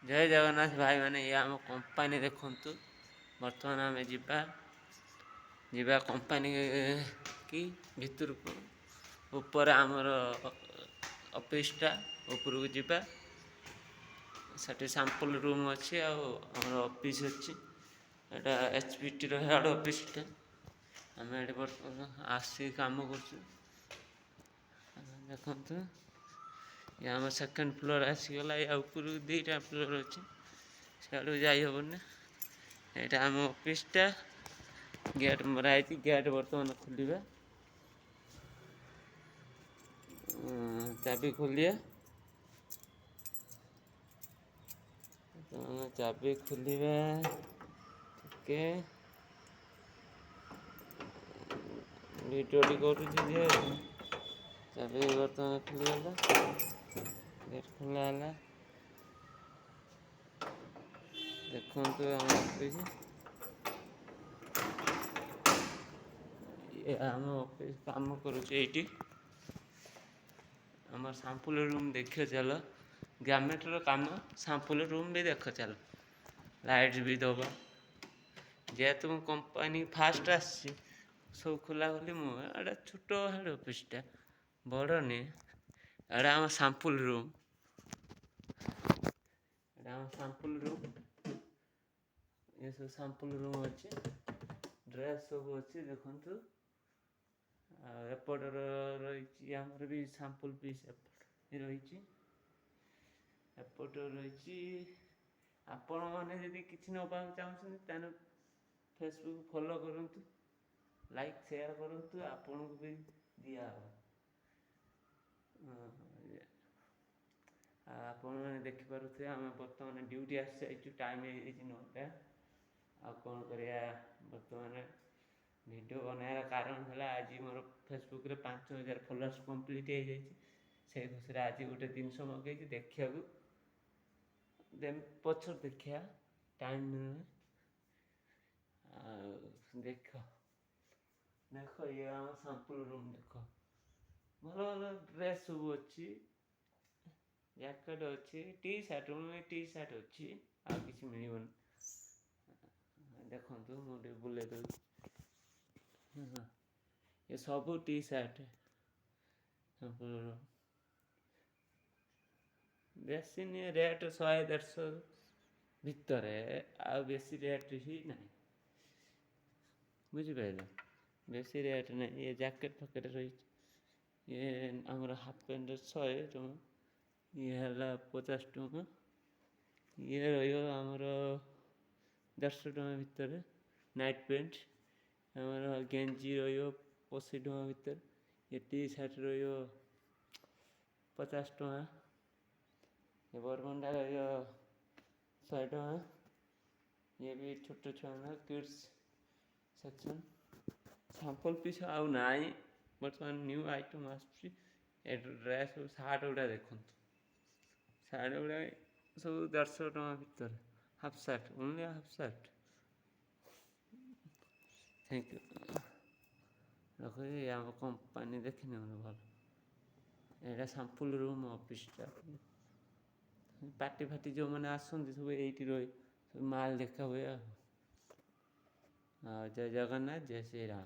ଜୟ ଜଗନ୍ନାଥ ଭାଇମାନେ। ଇଏ ଆମ କମ୍ପାନୀ ଦେଖନ୍ତୁ। ବର୍ତ୍ତମାନ ଆମେ ଯିବା ଯିବା କମ୍ପାନୀ କି ଭିତରକୁ। ଉପରେ ଆମର ଅଫିସଟା, ଉପରକୁ ଯିବା। ସେଠି ସାମ୍ପଲ୍ ରୁମ୍ ଅଛି ଆଉ ଆମର ଅଫିସ୍ ଅଛି। ଏଇଟା ଏଚ୍ ପି ଟିର ହେଡ଼୍ ଅଫିସଟା। ଆମେ ଏଠି ବର୍ତ୍ତମାନ ଆସି କାମ କରୁଛୁ। ଦେଖନ୍ତୁ, ଇଏ ଆମ ସେକେଣ୍ଡ ଫ୍ଲୋର୍ ଆସିଗଲା। ୟା ଉପରକୁ ଦୁଇଟା ଫ୍ଲୋର୍ ଅଛି, ସିଆଡ଼କୁ ଯାଇ ହେବନି। ଏଇଟା ଆମ ଅଫିସଟା। ଗେଟ୍ ମରା ହେଇଛି। ଗେଟ୍ ବର୍ତ୍ତମାନ ଖୋଲିବା। ଚାବି ଖୋଲିବା ବର୍ତ୍ତମାନ, ଚାବି ଖୋଲିବା ଟିକେ। ଭିଡ଼ିଓଟି କରୁଛି ଯେହେତୁ। ଚାବି ବର୍ତ୍ତମାନ ଖୋଲିଗଲା, ଗେଟ୍ ଖୋଲା ହେଲା। ଦେଖନ୍ତୁ ଆମ ଅଫିସ୍। ଇଏ ଆମ ଅଫିସ୍, କାମ କରୁଛି ଏଇଠି। ଆମର ସାମ୍ପୁଲ ରୁମ୍ ଦେଖିବ ଚାଲ। ଗାର୍ମେଣ୍ଟର କାମ, ସାମ୍ପୁଲ ରୁମ୍ ବି ଦେଖ ଚାଲ। ଲାଇଟ୍ ବି ଦେବା। ଯେହେତୁ ମୁଁ କମ୍ପାନୀ ଫାଷ୍ଟ ଆସିଛି, ସବୁ ଖୋଲାଖୋଲି ମୁଁ। ଏଇଟା ଛୋଟ ହେଡ଼୍ ଅଫିସଟା, ବଡ଼ ନୁହେଁ। ଏଇଟା ଆମ ସାମ୍ପୁଲ ରୁମ୍। ଏଇଟା ଆମ ସାମ୍ପୁଲ ରୁମ୍। ଏ ସବୁ ସାମ୍ପୁଲ ରୁମ୍ ଅଛି, ଡ୍ରେସ୍ ସବୁ ଅଛି ଦେଖନ୍ତୁ। ଆଉ ଏପଟର ରହିଛି ଆମର ବି ସାମ୍ପୁଲ ପିସ୍ ରହିଛି, ଏପଟ ରହିଛି। ଆପଣମାନେ ଯଦି କିଛି ନେବାକୁ ଚାହୁଁଛନ୍ତି, ତାହେଲେ ଫେସବୁକ୍ ଫଲୋ କରନ୍ତୁ, ଲାଇକ୍ ସେୟାର କରନ୍ତୁ, ଆପଣଙ୍କୁ ବି ଦିଆହେବ। ଆଉ ଆପଣମାନେ ଦେଖିପାରୁଥିବେ, ଆମେ ବର୍ତ୍ତମାନ ଡ୍ୟୁଟି ଆସିଯାଇଛୁ। ଟାଇମ୍ ହେଇଯାଇଛି 9ଟା। ଆଉ କ'ଣ କରିବା? ବର୍ତ୍ତମାନ ଭିଡ଼ିଓ ବନାଇବାର କାରଣ ହେଲା, ଆଜି ମୋର ଫେସବୁକ୍ରେ 5000 ଫଲୋଅର୍ସ କମ୍ପ୍ଲିଟ୍ ହେଇଯାଇଛି। ସେଇ ଖୁସିରେ ଆଜି ଗୋଟେ ଜିନିଷ ମଗେଇଛି ଦେଖିବାକୁ। ଦେନ୍ ପଛରେ ଦେଖିବା, ଟାଇମ୍ ମିଳୁନି। ଆଉ ଦେଖ ଦେଖ, ଇଏ ଆମ ସାମ୍ପୁଲ ରୁମ୍ ଦେଖ। ଭଲ ଭଲ ଡ୍ରେସ୍ ସବୁ ଅଛି, ଜ୍ୟାକେଟ୍ ଅଛି, ଟି ସାର୍ଟ, ଟି ସାର୍ଟ ଅଛି, ଆଉ କିଛି ମିଳିବନି। ଦେଖନ୍ତୁ, ମୁଁ ଟିକେ ବୁଲେଇ ଦେଉଛି। ହଁ, ଏ ସବୁ ଟି ସାର୍ଟ। ବେଶୀ ନିଏ ରେଟ୍, 100 150 ଭିତରେ, ଆଉ ବେଶୀ ରେଟ୍ ହିଁ ନାହିଁ। ବୁଝିପାରିଲେ? ବେଶୀ ରେଟ୍ ନାହିଁ। ଇଏ ଜ୍ୟାକେଟ୍ ଫ୍ୟାକେଟ୍ ରହିଛି। ଇଏ ଆମର ହାଫ୍ ପ୍ୟାଣ୍ଟ 100 ଟଙ୍କା। ଇଏ ହେଲା 50 ଟଙ୍କା। ଇଏ ରହିବ ଆମର 150 ଟଙ୍କା ଭିତରେ। ନାଇଟ୍ ପ୍ୟାଣ୍ଟ, ଆମର ଗେଞ୍ଜି ରହିବ 80 ଟଙ୍କା ଭିତରେ। ଇଏ ଟି ସାର୍ଟ ରହିବ 50 ଟଙ୍କା। ଏ ବରମୁଣ୍ଡା ରହିବ 100 ଟଙ୍କା। ଇଏ ବି ଛୋଟ ଛୁଆଙ୍କ କିଡ଼୍ସ ସେକ୍ସନ୍। ସାମ୍ପଲ୍ ପିସ୍ ଆଉ ନାହିଁ, ବର୍ତ୍ତମାନ ନ୍ୟୁ ଆଇଟମ୍ ଆସୁଛି। ଏ ଡ୍ରେସ୍ ସବୁ, ସାର୍ଟ ଗୁଡ଼ା ଦେଖନ୍ତୁ। ସାର୍ଟ ଗୁଡ଼ା ସବୁ 150 ଟଙ୍କା ଭିତରେ, half shirt, only half shirt. Thank you, ରଖୁଛି। ଆମ କମ୍ପାନୀ ଦେଖିନିଅନ୍ତୁ ଭଲ। ଏଇଟା ସାମ୍ପୁଲ ରୁମ୍ ଅଫିସଟା। ପାର୍ଟି ଫାର୍ଟି ଯେଉଁମାନେ ଆସନ୍ତି, ସବୁ ଏଇଠି ରହି ସବୁ ମାଲ ଦେଖା ହୁଏ। ଆଉ ଜୟ ଜଗନ୍ନାଥ, ଜୟ ଶ୍ରୀରାମ।